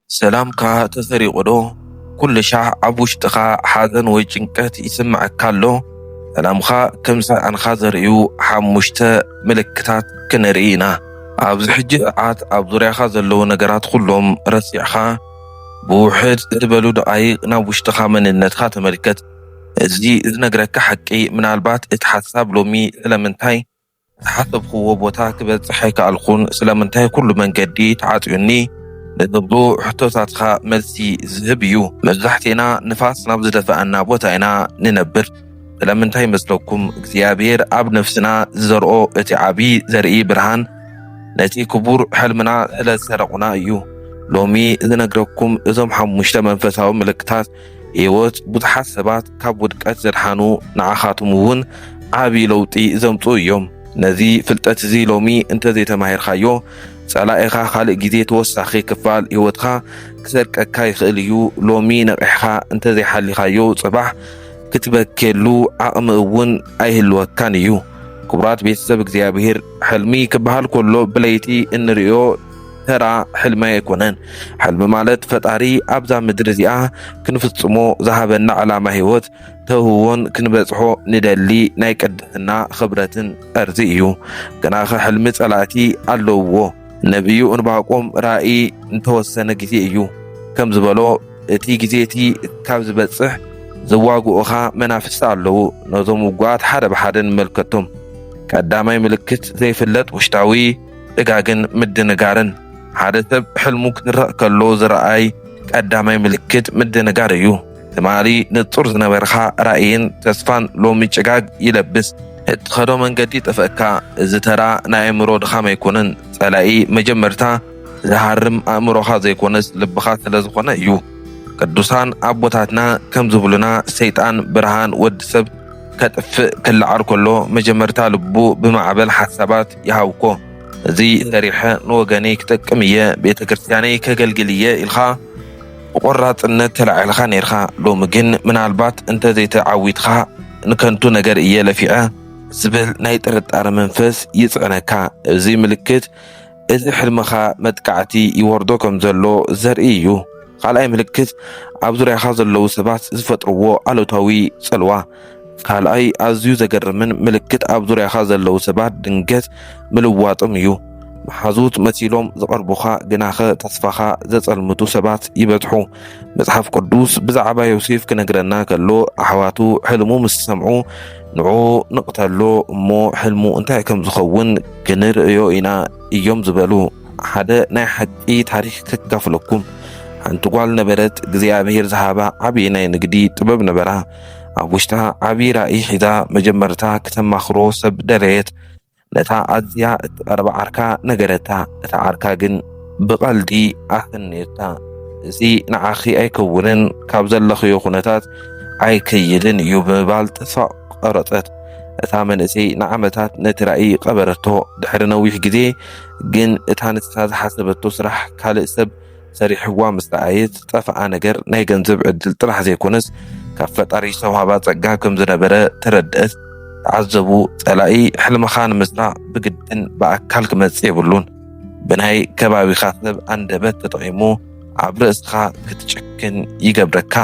ሰላምካ ተሰሪቑ ዶ? ኩሉ ሻዕ ኣብ ውሽጥኻ ሓዘን ወይ ጭንቀት ይስምዐካ ኣሎ? ሰላምኻ ከም ዝሰኣንካ ዘርእዩ ሓሙሽተ ምልክታት ክንርኢ ኢና። ኣብዚ ሕጂ ሰዓት ኣብ ዙርያኻ ዘለዉ ነገራት ኩሎም ረሲዕኻ፣ ብውሕድ ዝበሉ ደቓይቕ ናብ ውሽጥኻ መንነትካ ተመልከት። እዚ ዝነግረካ ሓቂ፣ ምናልባት እቲ ሓሳብ ሎሚ ስለምንታይ ዝሓሰብክዎ ቦታ ክበጽሕ ኣይከኣልኩን፣ ስለምንታይ ኩሉ መንገዲ ተዓጽዩኒ ንዝብሉ ሕቶታትካ መልሲ ዝህብ እዩ። መብዛሕቴና ንፋስ ናብ ዝደፍኣና ቦታ ኢና ንነብር። ስለምንታይ ይመስለኩም? እግዚኣብሔር ኣብ ነፍስና ዝዘርኦ እቲ ዓቢ ዘርኢ ብርሃን ነቲ ክቡር ሕልምና ስለ ዝሰረቑና እዩ። ሎሚ ዝነግረኩም እዞም ሓሙሽተ መንፈሳዊ ምልክታት ህይወት ብዙሓት ሰባት ካብ ውድቀት ዘድሓኑ፣ ንዓኻትም እውን ዓቢ ለውጢ ዘምጽኡ እዮም። ነዚ ፍልጠት እዚ ሎሚ እንተዘይተማሂርካዮ፣ ጸላኢኻ ካልእ ግዜ ተወሳኺ ክፋል ህይወትካ ክሰርቀካ ይኽእል እዩ። ሎሚ ነቒሕካ እንተዘይሓሊኻዮ፣ ጽባሕ ክትበክየሉ ዓቕሚ እውን ኣይህልወካን እዩ። ክቡራት ቤተሰብ እግዚኣብሔር፣ ሕልሚ ክበሃል ከሎ ብለይቲ እንርእዮ ተራ ሕልሚ ኣይኮነን። ሕልሚ ማለት ፈጣሪ ኣብዛ ምድሪ እዚኣ ክንፍጽሞ ዝሃበና ዕላማ ህይወት ተውህቦን ክንበጽሖ ንደሊ ናይ ቅድስና ክብረትን ጠርዚ እዩ። ግናኸ ሕልሚ ጸላእቲ ኣለውዎ። ነቢዩ እንባቆም ራእይ እንተወሰነ ግዜ እዩ ከም ዝበሎ፣ እቲ ግዜ እቲ ካብ ዝበጽሕ ዝዋግኡኻ መናፍስቲ ኣለዉ። ነዞም ውጉኣት ሓደ ብሓደ ንመልከቶም። ቀዳማይ ምልክት ዘይፍለጥ ውሽጣዊ ጭጋግን ምድንጋርን። ሓደ ሰብ ሕልሙ ክስረቕ ከሎ ዝረኣይ ቀዳማይ ምልክት ምድንጋር እዩ። ትማሊ ንጹር ዝነበርካ ራእይን ተስፋን ሎሚ ጭጋግ ይለብስ። እትኸዶ መንገዲ ጠፍእካ። እዚ ተራ ናይ ኣእምሮ ድኻም ኣይኮነን። ጸላኢ መጀመርታ ዝሃርም ኣእምሮኻ ዘይኮነስ ልብኻ ስለ ዝኾነ እዩ። ቅዱሳን ኣቦታትና ከም ዝብሉና፣ ሰይጣን ብርሃን ወዲ ሰብ ከጥፍእ ክለዓል ከሎ መጀመርታ ልቡ ብማዕበል ሓሳባት ይሃውኮ። እዚ ሰሪሐ ንወገነይ ክጠቅም እየ፣ ቤተ ክርስቲያነይ ከገልግል እየ ኢልካ ብቆራጽነት ተላዒልካ ነይርካ። ሎሚ ግን ምናልባት እንተዘይተዓዊትካ ንከንቱ ነገር እየ ለፊዐ ዝብል ናይ ጥርጣረ መንፈስ ይጽዕነካ። እዚ ምልክት እዚ ሕልምኻ መጥቃዕቲ ይወርዶ ከም ዘሎ ዘርኢ እዩ። ካልኣይ ምልክት ኣብ ዙርያኻ ዘለዉ ሰባት ዝፈጥርዎ ኣሉታዊ ጽልዋ። ካልኣይ ኣዝዩ ዘገርምን ምልክት ኣብ ዙርያኻ ዘለዉ ሰባት ድንገት ምልዋጦም እዩ። መሓዙት መሲሎም ዝቐርቡኻ ግናኸ ተስፋኻ ዘጸልምቱ ሰባት ይበዝሑ። መጽሓፍ ቅዱስ ብዛዕባ ዮሴፍ ክነግረና ከሎ፣ ኣሕዋቱ ሕልሙ ምስ ሰምዑ፣ ንዑ ንቕተሎ እሞ ሕልሙ እንታይ ከም ዝኸውን ክንርእዮ ኢና እዮም ዝበሉ። ሓደ ናይ ሓቂ ታሪኽ ከካፍለኩም። ሓንቲ ጓል ነበረት እግዚኣብሔር ዝሃባ ዓቢ ናይ ንግዲ ጥበብ ነበራ። ኣብ ውሽጣ ዓቢ ራእይ ሒዛ መጀመርታ ክተማኽሮ ሰብ ደለየት። ነታ ኣዝያ እትቐርባ ዓርካ ነገረታ። እታ ዓርካ ግን ብቐልዲ ኣኽነየታ። እዚ ንዓኺ ኣይከውንን፣ ካብ ዘለኽዮ ኩነታት ኣይከይድን እዩ ብምባል ተስፋ ቆረጸት። እታ መንእሰይ ንዓመታት ነቲ ራእይ ቀበረቶ። ድሕሪ ነዊሕ ግዜ ግን እታ ንሳ ዝሓሰበቶ ስራሕ ካልእ ሰብ ሰሪሕዋ ምስ ረኣየት፣ ዝጠፍኣ ነገር ናይ ገንዘብ ዕድል ጥራሕ ዘይኮነስ ካብ ፈጣሪ ዝተዋህባ ጸጋ ከም ዝነበረ ተረድአት። ተዓዘቡ፣ ጸላኢ ሕልምኻ ንምስራቕ ብግድን ብኣካል ክመጽእ የብሉን። ብናይ ከባቢኻ ሰብ ኣንደበት ተጠቒሙ ኣብ ርእስኻ ክትጭክን ይገብረካ።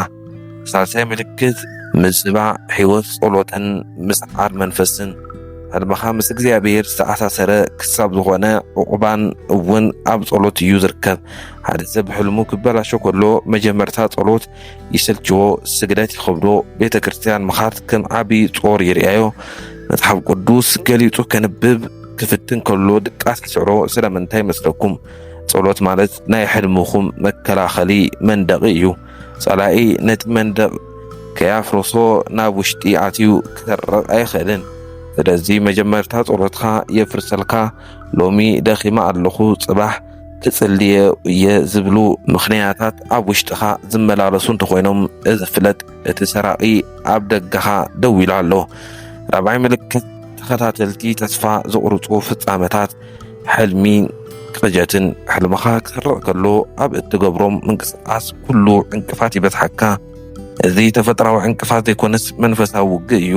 ሳልሳይ ምልክት፣ ምዝባዕ ህይወት ጸሎትን ምስዓር መንፈስን። ሕልምኻ ምስ እግዚኣብሔር ዝተኣሳሰረ ክሳብ ዝኾነ ዕቑባን እውን ኣብ ጸሎት እዩ ዝርከብ። ሓደ ሰብ ሕልሙ ክበላሾ ከሎ መጀመርታ ጸሎት ይሰልችዎ፣ ስግደት ይኸብዶ፣ ቤተ ክርስቲያን ምኻድ ከም ዓቢ ጾር ይርእያዮ። መጽሓፍ ቅዱስ ገሊጹ ከንብብ ክፍትን ከሎ ድቃስ ይስዕሮ። ስለምንታይ መስለኩም? ጸሎት ማለት ናይ ሕልምኹም መከላኸሊ መንደቕ እዩ። ጸላኢ ነቲ መንደቕ ከያፍርሶ ናብ ውሽጢ ኣትዩ ክሰርቕ ኣይኽእልን። ስለዚ መጀመርታ ጸሎትካ የፍርሰልካ። ሎሚ ደኺመ ኣለኹ፣ ጽባሕ ክጽልየ እየ ዝብሉ ምኽንያታት ኣብ ውሽጥኻ ዝመላለሱ እንተኾይኖም፣ እዚ ፍለጥ፣ እቲ ሰራቒ ኣብ ደገኻ ደው ኢሉ ኣሎ። ራብዓይ ምልክት፣ ተኸታተልቲ ተስፋ ዝቑርጹ ፍጻመታት። ሕልሚ ቅጀትን። ሕልምኻ ክስረቕ ከሎ ኣብ እትገብሮም ምንቅስቃስ ኩሉ ዕንቅፋት ይበጽሓካ። እዚ ተፈጥራዊ ዕንቅፋት ዘይኮነስ መንፈሳዊ ውግእ እዩ።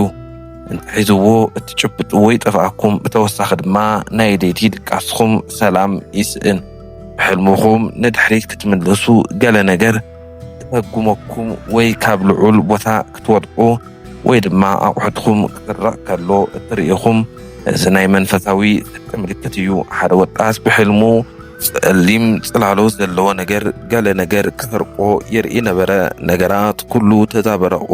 እንተሒዝዎ እትጭብጥዎ ይጠፍኣኩም፣ ብተወሳኺ ድማ ናይ ለይቲ ድቃስኹም ሰላም ይስእን። ብሕልምኹም ንድሕሪት ክትምልሱ፣ ገለ ነገር ክተጉመኩም ወይ ካብ ልዑል ቦታ ክትወድቁ ወይ ድማ ኣቑሑትኩም ክስረቕ ከሎ እትርእኹም፣ እዚ ናይ መንፈሳዊ ስርቂ ምልክት እዩ። ሓደ ወጣት ብሕልሙ ጸሊም ጽላሎት ዘለዎ ነገር፣ ገለ ነገር ክሰርቆ ይርኢ ነበረ። ነገራት ኩሉ ተዛበረቑ።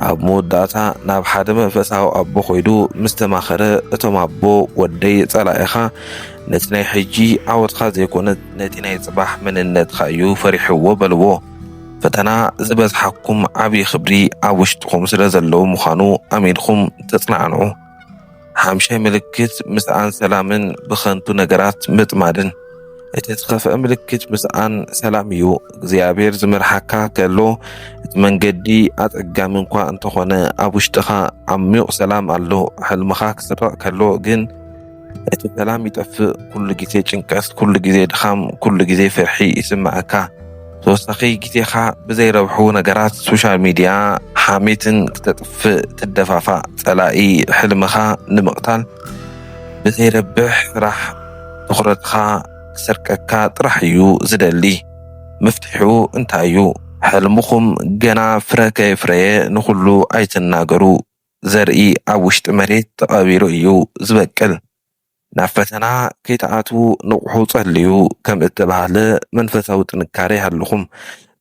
ኣብ መወዳእታ ናብ ሓደ መንፈሳዊ ኣቦ ኮይዱ ምስ ተማኸረ፣ እቶም ኣቦ፣ "ወደይ፣ ጸላኢኻ ነቲ ናይ ሕጂ ዓወትካ ዘይኮነ፣ ነቲ ናይ ጽባሕ መንነትካ እዩ ፈሪሕዎ" በልዎ። ፈተና ዝበዝሓኩም ዓብዪ ክብሪ ኣብ ውሽጥኹም ስለ ዘለዉ ምዃኑ ኣሚንኩም ተጽናዕንዑ። ሓምሻይ ምልክት ምስኣን ሰላምን ብኸንቱ ነገራት ምጥማድን። እቲ ዝኸፍአ ምልክት ምስኣን ሰላም እዩ። እግዚኣብሔር ዝመርሓካ ከሎ፣ እቲ መንገዲ ኣጸጋሚ እንኳ እንተኾነ፣ ኣብ ውሽጥኻ ዓሚቕ ሰላም ኣሎ። ሕልምኻ ክስረቕ ከሎ ግን፣ እቲ ሰላም ይጠፍእ። ኩሉ ግዜ ጭንቀት፣ ኩሉ ግዜ ድኻም፣ ኩሉ ግዜ ፍርሒ ይስምዓካ። ተወሳኺ ግዜኻ ብዘይረብሑ ነገራት፣ ሶሻል ሚድያ፣ ሓሜትን ክተጥፍእ ትደፋፋእ። ጸላኢ ሕልምኻ ንምቕታል ብዘይረብሕ ስራሕ ትኹረትኻ ክሰርቀካ ጥራሕ እዩ ዝደሊ። መፍትሒኡ እንታይ እዩ? ሕልምኹም ገና ፍረ ከየፍረየ ንኹሉ ኣይትናገሩ። ዘርኢ ኣብ ውሽጢ መሬት ተቐቢሩ እዩ ዝበቅል። ናብ ፈተና ከይትኣትዉ ንቕሑ፣ ጸልዩ። ከም እተባህለ መንፈሳዊ ጥንካሬ ይሃልኹም።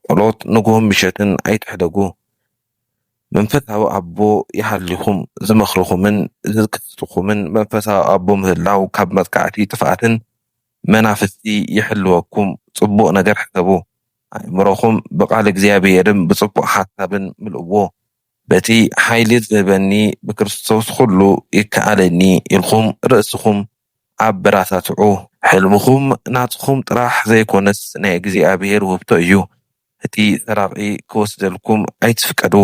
ጸሎት ንግሆን ምሸትን ኣይትሕደጉ። መንፈሳዊ ኣቦ ይሃልኹም። ዝመኽርኹምን ዝግስጽኹምን መንፈሳዊ ኣቦ ምህላው ካብ መጥቃዕቲ ጥፍኣትን መናፍስቲ ይሕልወኩም። ጽቡቕ ነገር ሕሰቡ። ኣእምሮኹም ብቃል እግዚኣብሔርን ብጽቡቕ ሓሳብን ምልእዎ። በቲ ሓይሊ ዝህበኒ ብክርስቶስ ኩሉ ይከኣለኒ ኢልኩም ርእስኹም ኣበራታትዑ። ሕልምኹም ናትኹም ጥራሕ ዘይኮነስ ናይ እግዚኣብሔር ውህብቶ እዩ። እቲ ሰራቒ ክወስደልኩም ኣይትፍቀዱ።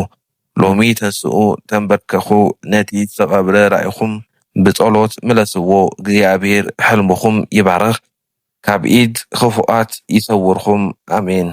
ሎሚ ተንስኡ፣ ተንበርከኹ፣ ነቲ ዝተቐብረ ራእይኹም ብጸሎት ምለስዎ። እግዚኣብሔር ሕልምኹም ይባርኽ፣ ካብ ኢድ ክፉኣት ይሰውርኹም። ኣሜን።